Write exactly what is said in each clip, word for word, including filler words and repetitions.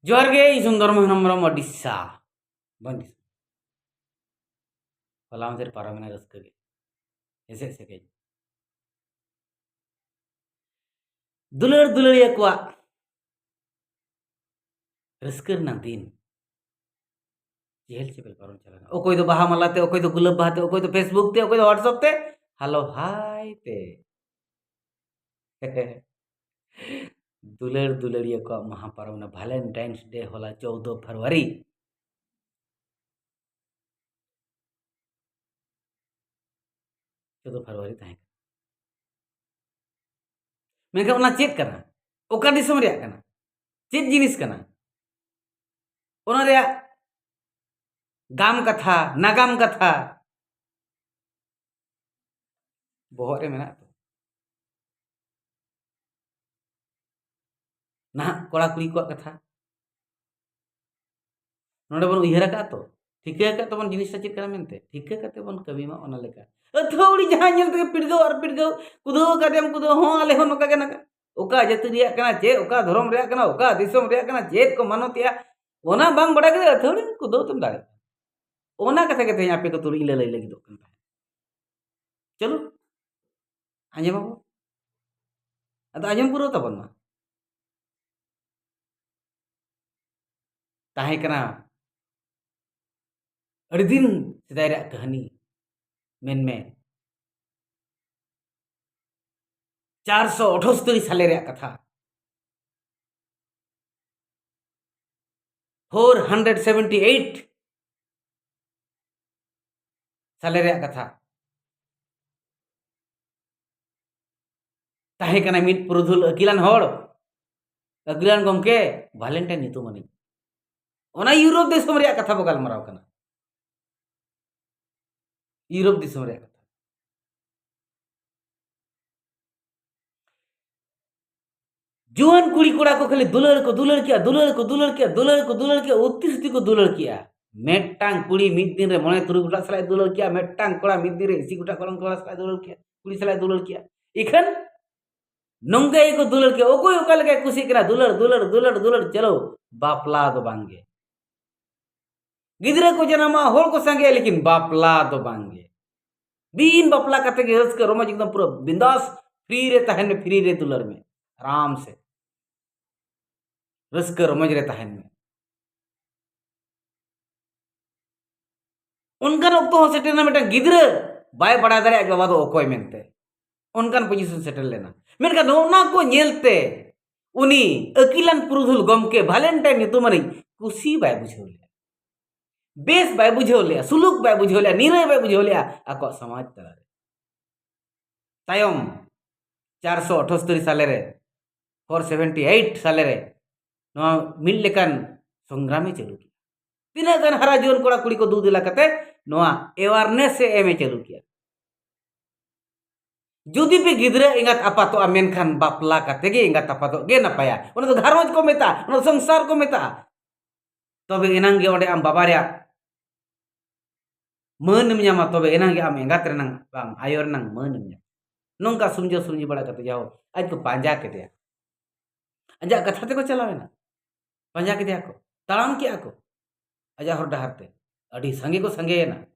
ᱡᱚᱦᱟᱨ ᱜᱮ, ᱤᱧ ᱥᱩᱱᱫᱚᱨ ᱢᱳᱦᱚᱱ ᱦᱮᱢᱵᱨᱚᱢ ᱳᱰᱤᱥᱟ᱾ ᱵᱟᱝ ᱫᱤᱥᱟᱹ᱾ ᱦᱚᱞᱟ ᱢᱟᱫᱷᱮᱨ ᱯᱟᱨᱚᱢᱮᱱᱟ ᱨᱟᱹᱥᱠᱟᱹ ᱜᱮ᱾ ᱦᱮᱸᱥᱮ ᱥᱮ ᱠᱟᱹᱡ? ᱫᱩᱞᱟᱹᱲ ᱫᱩᱞᱟᱹᱲᱤᱭᱟᱹ ᱠᱚᱣᱟᱜ ᱨᱟᱹᱥᱠᱟᱹ ᱨᱮᱱᱟᱜ ᱫᱤᱱ ᱪᱮᱦᱮᱞ ᱪᱮᱯᱮᱞ ᱯᱟᱨᱚᱢ ᱪᱟᱞᱟᱣ ᱮᱱᱟ᱾ ᱚᱠᱚᱭ ᱫᱚ ᱵᱟᱦᱟ ᱢᱟᱞᱟ ᱛᱮ, ᱚᱠᱚᱭ ᱫᱚ ᱜᱩᱞᱟᱹᱵ ᱵᱟᱦᱟ ᱛᱮ, ᱚᱠᱚᱭ ᱫᱚ Facebook ᱛᱮ, ᱚᱠᱚᱭ ᱫᱚ WhatsApp ᱛᱮ, hello hi ᱛᱮ᱾ ᱫᱩᱞᱟᱹᱲ ᱫᱩᱞᱟᱹᱲᱤᱭᱟᱹ ᱠᱚᱣᱟᱜ ᱢᱟᱦᱟ ᱯᱟᱨᱚᱢ ᱮᱱᱟ, Valentine's Day ᱦᱚᱞᱟ ᱪᱳᱫᱫᱳ ᱯᱷᱮᱵᱽᱨᱩᱣᱟᱨᱤ᱾ ᱪᱳᱫᱫᱳ ᱯᱷᱮᱵᱽᱨᱩᱣᱟᱨᱤ ᱛᱟᱦᱮᱸ ᱠᱟᱱᱟ᱾ ᱢᱮᱱᱠᱷᱟᱱ ᱚᱱᱟ ᱪᱮᱫ ᱠᱟᱱᱟ? ᱚᱠᱟ ᱫᱤᱥᱚᱢ ᱨᱮᱭᱟᱜ ᱠᱟᱱᱟ? ᱪᱮᱫ ᱡᱤᱱᱤᱥ ᱠᱟᱱᱟ? ᱚᱱᱟ ᱨᱮᱭᱟᱜ ᱜᱟᱢ ᱠᱟᱛᱷᱟ, ᱱᱟᱜᱟᱢ ᱠᱟᱛᱷᱟ ᱵᱚᱦᱚᱜ ᱨᱮ ᱢᱮᱱᱟᱜ ᱛᱚ᱾ ᱱᱟᱦᱟᱜ ᱠᱚᱲᱟ ᱠᱩᱲᱤ ᱠᱚᱣᱟᱜ ᱠᱟᱛᱷᱟ ᱱᱚᱰᱮ ᱵᱚᱱ ᱩᱭᱦᱟᱹᱨ ᱟᱠᱟᱫ ᱛᱚ, ᱴᱷᱤᱠᱟᱹ ᱟᱠᱟᱫ ᱛᱟᱵᱚᱱ ᱡᱤᱱᱤᱥᱴᱟ ᱪᱮᱫ ᱠᱟᱱᱟ ᱢᱮᱱᱛᱮ, ᱴᱷᱤᱠᱟᱹ ᱠᱟᱛᱮ ᱵᱚᱱ ᱠᱟᱹᱢᱤ ᱢᱟ ᱚᱱᱟ ᱞᱮᱠᱟ᱾ ᱟᱹᱛᱷᱟᱹᱣᱲᱤ ᱡᱟᱦᱟᱸ ᱧᱮᱞ ᱛᱮᱜᱮ ᱯᱤᱰᱜᱟᱹᱣ ᱟᱨ ᱯᱤᱰᱜᱟᱹᱣ, ᱠᱩᱫᱟᱹᱣ ᱟᱠᱟᱫᱮᱭᱟᱢ ᱠᱩᱫᱟᱹᱣ ᱦᱚᱸ, ᱟᱞᱮ ᱦᱚᱸ ᱱᱚᱝᱠᱟ ᱜᱮ ᱱᱟᱜᱟ᱾ ᱚᱠᱟ ᱡᱟᱹᱛᱤ ᱨᱮᱭᱟᱜ ᱠᱟᱱᱟ ᱪᱮᱫ, ᱚᱠᱟ ᱫᱷᱚᱨᱚᱢ ᱨᱮᱭᱟᱜ ᱠᱟᱱᱟ, ᱚᱠᱟ ᱫᱤᱥᱚᱢ ᱨᱮᱭᱟᱜ ᱠᱟᱱᱟ, ᱪᱮᱫ ᱠᱚ ᱢᱟᱱᱚᱛᱮᱜᱼᱟ, ᱚᱱᱟ ᱵᱟᱝ ᱵᱟᱰᱟᱭ ᱠᱟᱛᱮ ᱟᱹᱛᱷᱟᱹᱣᱲᱤ ᱠᱩᱫᱟᱹᱣ ᱛᱮᱢ ᱫᱟᱲᱮᱭᱟᱜᱼᱟ᱾ ᱚᱱᱟ ᱠᱟᱛᱷᱟ ᱜᱮ ᱛᱮᱦᱮᱧ ᱟᱯᱮ ᱠᱚ ᱛᱩᱞᱩᱡ ᱤᱧ ᱞᱟᱹᱞᱟᱹᱭ ᱞᱟᱹᱜᱤᱫᱚᱜ ᱠᱟᱱ ᱛᱟᱦᱮᱸᱫ᱾ ᱪᱚᱞᱚ, ᱟᱸᱡᱚᱢ ᱟᱵᱚ᱾ ᱟᱫᱚ ᱟᱸᱡᱚᱢ ᱯᱩᱨᱟᱹᱣ ᱛᱟᱵᱚᱱ ᱢᱟ᱾ ᱛᱟᱦᱮᱸ ᱠᱟᱱᱟ ᱟᱹᱰᱤ ᱫᱤᱱ ᱥᱮᱫᱟᱭ ᱨᱮᱭᱟᱜ ᱠᱟᱹᱦᱱᱤ, ᱢᱮᱱᱢᱮ ᱪᱟᱨᱥᱚ ᱟᱴᱷᱟᱥᱛᱳᱨᱤ ᱥᱟᱞᱮ ᱨᱮᱭᱟᱜ ᱠᱟᱛᱷᱟ᱾ Four hundred seventy eight ᱥᱟᱞᱮ ᱨᱮᱭᱟᱜ ᱠᱟᱛᱷᱟ᱾ ᱛᱟᱦᱮᱸ ᱠᱟᱱᱟᱭ ᱢᱤᱫ ᱯᱩᱨᱩᱫᱷᱩᱞ ᱟᱹᱠᱤᱞᱟᱱ ᱦᱚᱲ, ᱟᱹᱠᱤᱞᱟᱱ ᱜᱚᱢᱠᱮ, ᱵᱷᱟᱞᱮᱱᱴᱟᱭᱤᱱ ᱧᱩᱛᱩᱢ ᱟᱹᱱᱤᱡ᱾ ᱚᱱᱟ ᱤᱭᱩᱨᱳᱯ ᱫᱤᱥᱚᱢ ᱨᱮᱭᱟᱜ ᱠᱟᱛᱷᱟ ᱵᱚ ᱜᱟᱞᱢᱟᱨᱟᱣ ᱠᱟᱱᱟ᱾ ᱤᱭᱩᱨᱳᱯ ᱫᱤᱥᱚᱢ ᱨᱮᱭᱟᱜ ᱠᱟᱛᱷᱟ᱾ ᱡᱩᱣᱟᱹᱱ ᱠᱩᱲᱤ ᱠᱚᱲᱟ ᱠᱚ ᱠᱷᱟᱹᱞᱤ ᱫᱩᱞᱟᱹᱲ ᱠᱚ ᱫᱩᱞᱟᱹᱲ ᱠᱮᱜᱼᱟ, ᱫᱩᱞᱟᱹᱲ ᱠᱚ ᱫᱩᱞᱟᱹᱲ ᱠᱮᱜᱼᱟ, ᱫᱩᱞᱟᱹᱲ ᱠᱚ ᱫᱩᱞᱟᱹᱲ ᱠᱮᱜᱼᱟ, ᱩᱛᱤ ᱥᱩᱛᱤ ᱠᱚ ᱫᱩᱞᱟᱹᱲ ᱠᱮᱜᱼᱟ᱾ ᱢᱤᱫᱴᱟᱝ ᱠᱩᱲᱤ ᱢᱤᱫ ᱫᱤᱱ ᱨᱮ ᱢᱚᱬᱮ ᱛᱩᱨᱩᱭ ᱜᱚᱴᱟᱜ ᱥᱟᱞᱟᱜ ᱮ ᱫᱩᱞᱟᱹᱲ ᱠᱮᱜᱼᱟ, ᱢᱤᱫᱴᱟᱝ ᱠᱚᱲᱟ ᱢᱤᱫ ᱫᱤᱱ ᱨᱮ ᱤᱥᱤ ᱜᱚᱴᱟᱜ ᱠᱚᱲᱟ ᱥᱟᱞᱟᱜ ᱮ ᱫᱩᱞᱟᱹᱲ ᱠᱮᱜᱼᱟ, ᱠᱩᱲᱤ ᱥᱟᱞᱟᱜ ᱮ ᱫᱩᱞᱟᱹᱲ ᱠᱮᱜᱼᱟ᱾ ᱤᱠᱷᱟᱹᱱ ᱱᱚᱝᱠᱟ ᱜᱮᱠᱚ ᱫᱩᱞᱟᱹᱲ ᱠᱮᱫ, ᱚᱠᱚᱭ ᱚᱠᱟ ᱞᱮᱠᱟᱭ ᱠᱩᱥᱤᱜ ᱠᱟᱱᱟ, ᱫᱩᱞᱟᱹᱲ, ᱫᱩᱞᱟᱹᱲ, ᱫᱩᱞᱟᱹᱲ, ᱫᱩᱞᱟᱹᱲ, ᱪᱟᱞᱳ, ᱵᱟᱯᱞᱟ ᱫᱚ ᱵᱟᱝᱜᱮ᱾ ᱜᱤᱫᱽᱨᱟᱹ ᱠᱚ ᱡᱟᱱᱟᱢᱚᱜᱼᱟ, ᱦᱚᱲ ᱠᱚ ᱥᱟᱸᱜᱮᱜᱼᱟ, ᱞᱮᱠᱤᱱ ᱵᱟᱯᱞᱟ ᱫᱚ ᱵᱟᱝᱜᱮ᱾ ᱵᱤᱱ ᱵᱟᱯᱞᱟ ᱠᱟᱛᱮ ᱜᱮ ᱨᱟᱹᱥᱠᱟᱹ ᱨᱚᱢᱚᱡᱽ, ᱮᱠᱫᱚᱢ ᱯᱩᱨᱟᱹ ᱵᱤᱱᱫᱟᱥ, ᱯᱷᱨᱤ ᱨᱮ ᱛᱟᱦᱮᱱ ᱢᱮ, ᱯᱷᱨᱤ ᱨᱮ ᱫᱩᱞᱟᱹᱲ ᱢᱮ, ᱟᱨᱟᱢ ᱥᱮ ᱨᱟᱹᱥᱠᱟᱹ ᱨᱚᱢᱚᱡᱽ ᱨᱮ ᱛᱟᱦᱮᱱ ᱢᱮ᱾ ᱚᱱᱠᱟᱱ ᱚᱠᱛᱚ ᱦᱚᱸ ᱥᱮᱴᱮᱨ ᱮᱱᱟ, ᱢᱤᱫᱴᱟᱝ ᱜᱤᱫᱽᱨᱟᱹ ᱵᱟᱭ ᱵᱟᱲᱟᱭ ᱫᱟᱲᱮᱭᱟᱜᱼᱟ ᱡᱮ ᱵᱟᱵᱟ ᱫᱚ ᱚᱠᱚᱭ ᱢᱮᱱᱛᱮ᱾ ᱚᱱᱠᱟᱱ ᱯᱚᱡᱤᱥᱚᱱ ᱥᱮᱴᱮᱨ ᱞᱮᱱᱟ᱾ ᱢᱮᱱᱠᱷᱟᱱ ᱱᱚᱜᱼᱚ ᱱᱚᱣᱟ ᱠᱚ ᱧᱮᱞᱛᱮ ᱩᱱᱤ ᱟᱹᱠᱤᱞᱟᱱ ᱯᱩᱨᱩᱫᱷᱩᱞ ᱜᱚᱢᱠᱮ ᱵᱷᱟᱞᱮᱱᱴᱟᱭᱤᱱ ᱧᱩᱛᱩᱢᱟᱱᱤᱡ ᱠᱩᱥᱤ ᱵᱟᱭ ᱵᱩᱡᱷᱟᱹᱣ ᱞᱮᱫᱟ, ᱵᱮᱥ ᱵᱟᱭ ᱵᱩᱡᱷᱟᱹᱣ ᱞᱮᱫᱟ, ᱥᱩᱞᱩᱠ ᱵᱟᱭ ᱵᱩᱡᱷᱟᱹᱣ ᱞᱮᱫᱟ, ᱱᱤᱨᱟᱹᱭ ᱵᱟᱭ ᱵᱩᱡᱷᱟᱹᱣ ᱞᱮᱫᱟ ᱟᱠᱚᱣᱟᱜ ᱥᱚᱢᱟᱡᱽ ᱛᱟᱞᱟᱨᱮ᱾ ᱛᱟᱭᱚᱢ ᱪᱟᱨᱥᱚ ᱟᱴᱷᱟᱥᱛᱳᱨᱤ ᱥᱟᱞᱮ ᱨᱮ, ᱯᱷᱳᱨ ᱥᱮᱵᱷᱮᱱᱴᱤ ᱮᱭᱤᱴ ᱥᱟᱞᱮ ᱨᱮ ᱱᱚᱣᱟ ᱢᱤᱫ ᱞᱮᱠᱟᱱ ᱥᱚᱝᱜᱨᱟᱢᱮ ᱪᱟᱹᱞᱩ ᱠᱮᱫᱟ᱾ ᱛᱤᱱᱟᱹᱜ ᱜᱟᱱ ᱦᱟᱨᱟ ᱡᱩᱣᱟᱹᱱ ᱠᱚᱲᱟ ᱠᱩᱲᱤ ᱠᱚ ᱫᱩ ᱫᱮᱞᱟ ᱠᱟᱛᱮ ᱱᱚᱣᱟ awareness ᱮ ᱮᱢᱮ ᱪᱟᱹᱞᱩ ᱠᱮᱫᱟ᱾ ᱡᱩᱫᱤ ᱯᱮ ᱜᱤᱫᱽᱨᱟᱹ ᱮᱸᱜᱟᱛ ᱟᱯᱟᱛᱚᱜᱼᱟ, ᱢᱮᱱᱠᱷᱟᱱ ᱵᱟᱯᱞᱟ ᱠᱟᱛᱮ ᱜᱮ ᱮᱸᱜᱟᱛ ᱟᱯᱟᱛᱚᱜ ᱜᱮ ᱱᱟᱯᱟᱭᱟ᱾ ᱚᱱᱟ ᱫᱚ ᱜᱷᱟᱨᱚᱸᱡᱽ ᱠᱚ ᱢᱮᱛᱟᱜᱼᱟ, ᱚᱱᱟ ᱫᱚ ᱥᱚᱝᱥᱟᱨ ᱠᱚ ᱢᱮᱛᱟᱜᱼᱟ᱾ ᱛᱚᱵᱮ ᱮᱱᱟᱝ ᱜᱮ ᱚᱸᱰᱮ ᱟᱢ ᱵᱟᱵᱟ ᱨᱮᱭᱟᱜ ᱢᱟᱹᱱ ᱮᱢ ᱧᱟᱢᱟ, ᱛᱚᱵᱮ ᱮᱱᱟᱝ ᱜᱮ ᱟᱢ ᱮᱸᱜᱟᱛ ᱨᱮᱱᱟᱝ ᱵᱟᱝ ᱟᱭᱳ ᱨᱮᱱᱟᱝ ᱢᱟᱹᱱ ᱮᱢ ᱧᱟᱢᱟ᱾ ᱱᱚᱝᱠᱟ ᱥᱩᱢᱡᱟᱹ ᱥᱩᱢᱡᱤ ᱵᱟᱲᱟ ᱠᱟᱛᱮ ᱡᱟᱦᱳ ᱟᱡ ᱠᱚ ᱯᱟᱸᱡᱟ ᱠᱮᱫᱮᱭᱟ, ᱟᱡᱟᱜ ᱠᱟᱛᱷᱟ ᱛᱮᱠᱚ ᱪᱟᱞᱟᱣ ᱮᱱᱟ, ᱯᱟᱸᱡᱟ ᱠᱮᱫᱮᱭᱟ ᱠᱚ, ᱛᱟᱲᱟᱢ ᱠᱮᱜᱼᱟ ᱠᱚ ᱟᱡᱟᱜ ᱦᱚᱨ ᱰᱟᱦᱟᱨ ᱛᱮ, ᱟᱹᱰᱤ ᱥᱟᱸᱜᱮ ᱠᱚ ᱥᱟᱸᱜᱮᱭᱮᱱᱟ᱾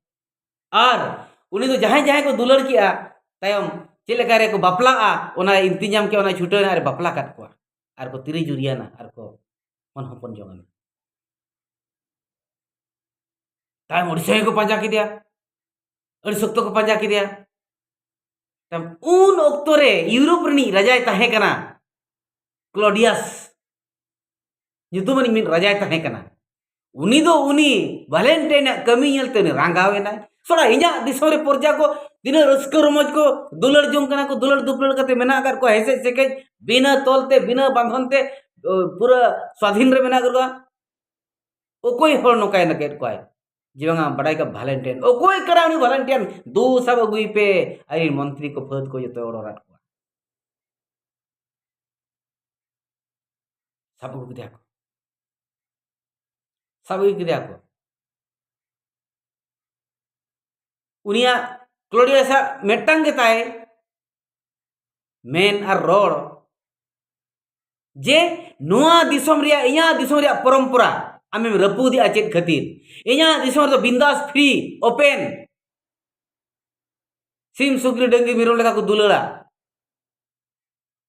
ᱟᱨ ᱩᱱᱤ ᱫᱚ ᱡᱟᱦᱟᱸᱭ ᱡᱟᱦᱟᱸᱭ ᱠᱚ ᱫᱩᱞᱟᱹᱲ ᱠᱮᱜᱼᱟ, ᱛᱟᱭᱚᱢ ᱪᱮᱫ ᱞᱮᱠᱟ ᱨᱮᱠᱚ ᱵᱟᱯᱞᱟᱜᱼᱟ, ᱚᱱᱟ ᱤᱱᱛᱤᱡᱟᱢ ᱠᱮᱜᱼᱟ, ᱚᱱᱟ ᱪᱷᱩᱴᱟᱹᱣ ᱮᱱᱟ ᱟᱨ ᱵᱟᱯᱞᱟ ᱠᱟᱫ ᱠᱚᱣᱟ ᱟᱨ ᱠᱚ ᱛᱤᱨᱤ ᱡᱩᱨᱤᱭᱟᱱᱟ ᱟᱨ ᱠᱚ ᱦᱚᱱ ᱦᱚᱯᱚᱱ ᱡᱚᱝ ᱮᱱᱟ᱾ ᱛᱟᱭᱚᱢ ᱟᱹᱰᱤ ᱥᱟᱸᱜᱮ ᱠᱚ ᱯᱟᱸᱡᱟ ᱠᱮᱫᱮᱭᱟ, ᱟᱹᱰᱤ ᱥᱚᱠᱛᱚ ᱠᱚ ᱯᱟᱸᱡᱟ ᱠᱮᱫᱮᱭᱟ᱾ ᱛᱟᱭᱚᱢ ᱩᱱ ᱚᱠᱛᱚ ᱨᱮ ᱤᱭᱩᱨᱳᱯ ᱨᱤᱱᱤᱡ ᱨᱟᱡᱟᱭ ᱛᱟᱦᱮᱸ ᱠᱟᱱᱟ ᱠᱞᱚᱰᱤᱭᱟᱥ ᱧᱩᱛᱩᱢᱟᱱᱤᱡ ᱢᱤᱫ ᱨᱟᱡᱟᱭ ᱛᱟᱦᱮᱸ ᱠᱟᱱᱟ᱾ ᱩᱱᱤ ᱫᱚ ᱩᱱᱤ ᱵᱷᱟᱞᱮᱱᱴᱟᱭᱤᱱᱟᱜ ᱠᱟᱹᱢᱤ ᱧᱮᱞᱛᱮ ᱩᱱᱤ ᱨᱟᱸᱜᱟᱣ ᱮᱱᱟᱭ᱾ ᱥᱚᱲᱟ, ᱤᱧᱟᱹᱜ ᱫᱤᱥᱚᱢ ᱨᱮ ᱯᱨᱚᱡᱟ ᱠᱚ ᱛᱤᱱᱟᱹᱜ ᱨᱟᱹᱥᱠᱟᱹ ᱨᱚᱢᱚᱡᱽ ᱠᱚ ᱫᱩᱞᱟᱹᱲ ᱡᱚᱝ ᱠᱟᱱᱟ ᱠᱚ, ᱫᱩᱞᱟᱹᱲ ᱫᱩᱯᱞᱟᱹᱲ ᱠᱟᱛᱮ ᱢᱮᱱᱟᱜ ᱟᱠᱟᱫ ᱠᱚᱣᱟ, ᱦᱮᱸᱥᱮᱡ ᱥᱮᱠᱮᱡ, ᱵᱤᱱᱟᱹ ᱛᱚᱞ ᱛᱮ, ᱵᱤᱱᱟᱹ ᱵᱟᱸᱫᱷᱚᱱ ᱛᱮ, ᱚ, ᱯᱩᱨᱟᱹ ᱥᱣᱟᱫᱷᱤᱱ ᱨᱮ ᱢᱮᱱᱟᱜ ᱟᱠᱟᱫ ᱠᱚᱣᱟ᱾ ᱚᱠᱚᱭ ᱦᱚᱲ ᱱᱚᱝᱠᱟᱭ ᱱᱟᱠᱮᱫ ᱠᱚᱣᱟᱭ? ᱡᱮ ᱵᱟᱝᱟ, ᱵᱟᱰᱟᱭ ᱠᱟᱜ ᱵᱷᱟᱞᱮᱱᱴᱟᱭᱤᱱ᱾ ᱚᱠᱚᱭ ᱠᱟᱱᱟ ᱩᱱᱤ ᱵᱷᱟᱞᱮᱱᱴᱟᱭᱤᱱ? ᱫᱩ ᱥᱟᱵ ᱟᱹᱜᱩᱭ ᱯᱮ, ᱟᱡ ᱨᱮᱱ ᱢᱚᱱᱛᱨᱤ ᱠᱚ ᱯᱷᱟᱹᱫ ᱠᱚ ᱡᱚᱛᱚ ᱚᱰᱚᱠ ᱟᱫ ᱠᱚᱣᱟ᱾ ᱥᱟᱵ ᱟᱹᱜᱩ ᱠᱮᱫᱮᱭᱟ ᱠᱚ, ᱥᱟᱵ ᱟᱹᱜᱩ ᱠᱮᱫᱮᱭᱟ ᱠᱚ᱾ ᱩᱱᱤᱭᱟᱜ, ᱠᱞᱚᱰᱤᱭᱟᱥᱟᱜ ᱢᱤᱫᱴᱟᱝ ᱜᱮᱛᱟᱭ ᱢᱮᱱ ᱟᱨ ᱨᱚᱲ ᱡᱮ ᱱᱚᱣᱟ ᱫᱤᱥᱚᱢ ᱨᱮᱭᱟᱜ, ᱤᱧᱟᱹᱜ ᱫᱤᱥᱚᱢ ᱨᱮᱭᱟᱜ ᱯᱚᱨᱚᱢᱯᱚᱨᱟ ᱟᱢᱮᱢ ᱨᱟᱹᱯᱩᱫᱮᱜᱼᱟ ᱪᱮᱫ ᱠᱷᱟᱹᱛᱤᱨ? ᱤᱧᱟᱹᱜ ᱫᱤᱥᱚᱢ ᱨᱮᱫᱚ ᱵᱤᱱᱫᱟᱥ, ᱯᱷᱨᱤ, ᱳᱯᱮᱱ, ᱥᱤᱢ ᱥᱩᱠᱨᱤ ᱰᱟᱹᱝᱜᱤ ᱢᱮᱨᱚᱢ ᱞᱮᱠᱟ ᱠᱚ ᱫᱩᱞᱟᱹᱲᱟ᱾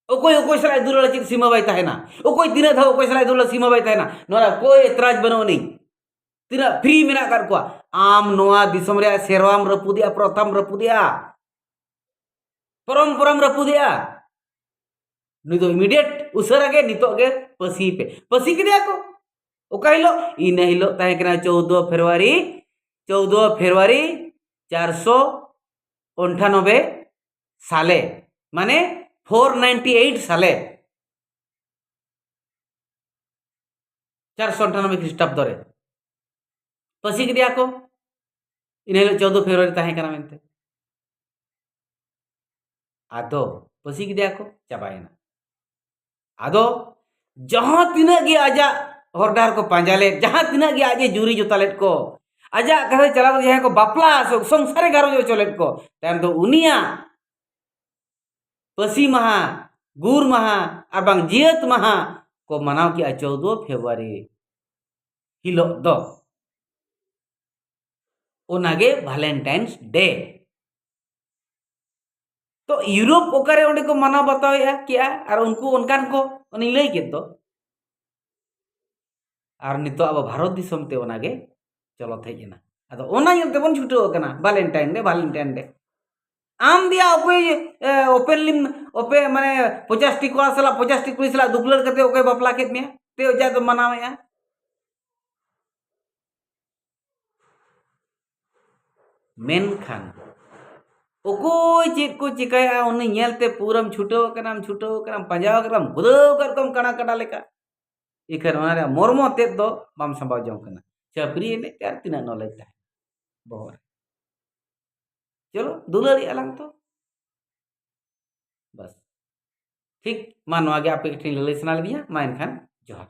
ᱚᱠᱚᱭ ᱚᱠᱚᱭ ᱥᱟᱞᱟᱜ ᱫᱩᱞᱟᱹᱲᱟ ᱪᱮᱫ ᱥᱤᱢᱟᱹ ᱵᱟᱭ ᱛᱟᱦᱮᱱᱟ? ᱚᱠᱚᱭ ᱛᱤᱱᱟᱹᱜ ᱫᱷᱟᱣ ᱚᱠᱚᱭ ᱥᱟᱞᱟᱜ ᱫᱩᱞᱟᱹᱲᱟ ᱥᱤᱢᱟᱹ ᱵᱟᱭ ᱛᱟᱦᱮᱱᱟ? ᱱᱚᱣᱟ ᱨᱮ ᱚᱠᱚᱭ ᱮᱛᱨᱟᱡᱽ ᱵᱟᱹᱱᱩᱜ ᱟᱹᱱᱤᱡ᱾ ᱛᱤᱱᱟᱹᱜ ᱯᱷᱨᱤ ᱢᱮᱱᱟᱜ ᱟᱠᱟᱫ ᱠᱚᱣᱟ᱾ ᱟᱢ ᱱᱚᱣᱟ ᱫᱤᱥᱚᱢ ᱨᱮᱭᱟᱜ ᱥᱮᱨᱣᱟᱢ ᱨᱟᱹᱯᱩᱫᱮᱜᱼᱟ, ᱯᱨᱚᱛᱷᱟᱢ ᱨᱟᱹᱯᱩᱫᱮᱜᱼᱟ, ᱯᱚᱨᱚᱢᱯᱚᱨᱟᱢ ᱨᱟᱹᱯᱩᱫᱮᱜᱼᱟ᱾ ᱱᱩᱭ ᱫᱚ ᱤᱢᱤᱰᱤᱭᱮᱴ, ᱩᱥᱟᱹᱨᱟ ᱜᱮ, ᱱᱤᱛᱚᱜ ᱜᱮ ᱯᱟᱹᱥᱤ ᱯᱮ᱾ ᱯᱟᱹᱥᱤ ᱠᱮᱫᱮᱭᱟ ᱠᱚ᱾ ᱚᱠᱟ ᱦᱤᱞᱳᱜ? ᱤᱱᱟᱹ ᱦᱤᱞᱳᱜ ᱛᱟᱦᱮᱸ ᱠᱟᱱᱟ ᱪᱳᱫᱽᱫᱳ ᱯᱷᱮᱵᱽᱨᱩᱣᱟᱨᱤ, ᱪᱳᱫᱽᱫᱳ ᱯᱷᱮᱵᱽᱨᱩᱣᱟᱨᱤ ᱪᱟᱨᱥᱚ ᱚᱱᱴᱷᱟᱱᱚᱵᱮ ᱥᱟᱞᱮ, ᱢᱟᱱᱮ ᱯᱷᱳᱨ ᱱᱟᱭᱤᱱᱴᱤ ᱮᱭᱤᱴ ᱥᱟᱞᱮ᱾ ᱪᱟᱨᱥᱚ ᱟᱴᱷᱟᱱᱚᱵᱵᱳᱭ ᱠᱷᱨᱤᱥᱴᱟᱵᱫᱚ ᱨᱮ ᱯᱟᱹᱥᱤ ᱠᱮᱫᱮᱭᱟ ᱠᱚ᱾ ᱤᱱᱟᱹ ᱦᱤᱞᱳᱜ ᱪᱳᱫᱽᱫᱳ ᱯᱷᱮᱵᱽᱨᱩᱣᱟᱨᱤ ᱛᱟᱦᱮᱸ ᱠᱟᱱᱟ ᱢᱮᱱᱛᱮ᱾ ᱟᱫᱚ ᱯᱟᱹᱥᱤ ᱠᱮᱫᱮᱭᱟ ᱠᱚ, ᱪᱟᱵᱟᱭᱮᱱᱟ᱾ ᱟᱫᱚ ᱡᱟᱦᱟᱸ ᱛᱤᱱᱟᱹᱜ ᱜᱮ ᱟᱡᱟᱜ ᱦᱚᱨ ᱰᱟᱦᱟᱨ ᱠᱚ ᱯᱟᱸᱡᱟ ᱞᱮᱫ, ᱡᱟᱦᱟᱸ ᱛᱤᱱᱟᱹᱜ ᱜᱮ ᱟᱡ ᱮ ᱡᱩᱨᱤ ᱡᱚᱛᱟ ᱞᱮᱫ ᱠᱚ, ᱟᱡᱟᱜ ᱠᱟᱛᱷᱟ ᱪᱟᱞᱟᱣ ᱠᱟᱛᱮ ᱡᱟᱦᱟᱸᱭ ᱠᱚ ᱵᱟᱯᱞᱟ, ᱥᱚ-, ᱥᱚᱝᱥᱟᱨᱤ ᱜᱷᱟᱨᱚᱸᱡᱽ ᱦᱚᱪᱚ ᱞᱮᱫ ᱠᱚ, ᱛᱟᱭᱚᱢ ᱫᱚ ᱩᱱᱤᱭᱟᱜ ᱯᱟᱹᱥᱤ ᱢᱟᱦᱟ, ᱜᱩᱨ ᱢᱟᱦᱟ ᱟᱨ ᱵᱟᱝ ᱡᱤᱭᱟᱹᱛ ᱢᱟᱦᱟ ᱠᱚ ᱢᱟᱱᱟᱣ ᱠᱮᱜᱼᱟ ᱪᱳᱫᱽᱫᱳ ᱯᱷᱮᱵᱽᱨᱩᱣᱟᱨᱤ ᱦᱤᱞᱳᱜ ᱫᱚ᱾ ᱚᱱᱟᱜᱮ ᱵᱷᱟᱞᱮᱱᱴᱟᱭᱤᱱᱥ ᱰᱮ᱾ ᱛᱚ ᱤᱭᱩᱨᱳᱯ ᱚᱠᱟᱨᱮ ᱚᱸᱰᱮ ᱠᱚ ᱢᱟᱱᱟᱣ ᱵᱟᱛᱟᱣᱮᱫᱼᱟ ᱠᱮᱜᱼᱟ, ᱟᱨ ᱩᱱᱠᱩ ᱚᱱᱠᱟᱱ ᱠᱚ, ᱚᱱᱮᱧ ᱞᱟᱹᱭ ᱠᱮᱫ ᱫᱚ᱾ ᱟᱨ ᱱᱤᱛᱚᱜ ᱟᱵᱚ ᱵᱷᱟᱨᱚᱛ ᱫᱤᱥᱚᱢ ᱛᱮ ᱚᱱᱟᱜᱮ ᱪᱚᱞᱚᱛ ᱦᱮᱡ ᱮᱱᱟ᱾ ᱟᱫᱚ ᱚᱱᱟ ᱧᱮᱞ ᱛᱮᱵᱚᱱ ᱪᱷᱩᱴᱟᱹᱣ ᱟᱠᱟᱱᱟ, ᱵᱷᱟᱞᱮᱱᱴᱟᱭᱤᱱ ᱰᱮ, ᱵᱷᱟᱞᱮᱱᱴᱟᱭᱤᱱ ᱰᱮ᱾ ᱟᱢ ᱫᱮᱭᱟ ᱚᱠᱚᱭ, ᱮ, ᱳᱯᱮᱱ ᱞᱤᱢ, ᱳᱯᱮ, ᱢᱟᱱᱮ ᱯᱚᱧᱪᱟᱥ ᱴᱤ ᱠᱚᱲᱟ ᱥᱟᱞᱟᱜ, ᱯᱚᱧᱪᱟᱥ ᱴᱤ ᱠᱩᱲᱤ ᱥᱟᱞᱟᱜ ᱫᱩᱯᱞᱟᱹᱲ ᱠᱟᱛᱮ ᱚᱠᱚᱭ ᱵᱟᱯᱞᱟ ᱠᱮᱫ ᱢᱮᱭᱟ? ᱛᱮ ᱚᱡᱟ ᱫᱚ ᱢᱟᱱᱟᱣᱮᱫᱼᱟ᱾ ᱢᱮᱱᱠᱷᱟᱱ ᱚᱠᱚᱭ ᱪᱮᱫ ᱠᱚ ᱪᱤᱠᱟᱹᱭᱟ, ᱩᱱᱤ ᱧᱮᱞᱛᱮ ᱯᱩᱨᱟᱹᱢ ᱪᱷᱩᱴᱟᱹᱣ ᱟᱠᱟᱱᱟᱢ, ᱪᱷᱩᱴᱟᱹᱣ ᱟᱠᱟᱱᱟᱢ, ᱯᱟᱸᱡᱟᱣ ᱟᱠᱟᱫᱟᱢ, ᱜᱩᱫᱟᱹᱣ ᱟᱠᱟᱫ ᱠᱚᱢ ᱠᱟᱬᱟ ᱠᱟᱰᱟ ᱞᱮᱠᱟ᱾ ᱤᱠᱷᱟᱹᱱ ᱚᱱᱟ ᱨᱮᱭᱟᱜ ᱢᱚᱨᱢᱚ ᱛᱮᱫ ᱫᱚ ᱵᱟᱢ ᱥᱟᱢᱵᱟᱣ ᱡᱚᱝ ᱠᱟᱱᱟ᱾ ᱪᱷᱟᱹᱯᱨᱤ ᱮᱱᱮᱡ ᱛᱮ ᱟᱨ ᱛᱤᱱᱟᱹᱜ ᱱᱚᱞᱮᱡᱽ ᱛᱟᱦᱮᱸ ᱵᱚᱦᱚᱜ ᱨᱮ? ᱪᱚᱞᱚ ᱫᱩᱞᱟᱹᱲᱤᱜ ᱟᱞᱟᱝ ᱛᱚ᱾ ᱵᱟᱥ ᱴᱷᱤᱠ, ᱢᱟ ᱱᱚᱣᱟ ᱜᱮ ᱟᱯᱮ ᱴᱷᱮᱱ ᱞᱟᱹᱞᱟᱹᱭ ᱥᱟᱱᱟ ᱞᱤᱫᱤᱧᱟ᱾ ᱢᱟ ᱮᱱᱠᱷᱟᱱ ᱡᱚᱦᱟᱨ᱾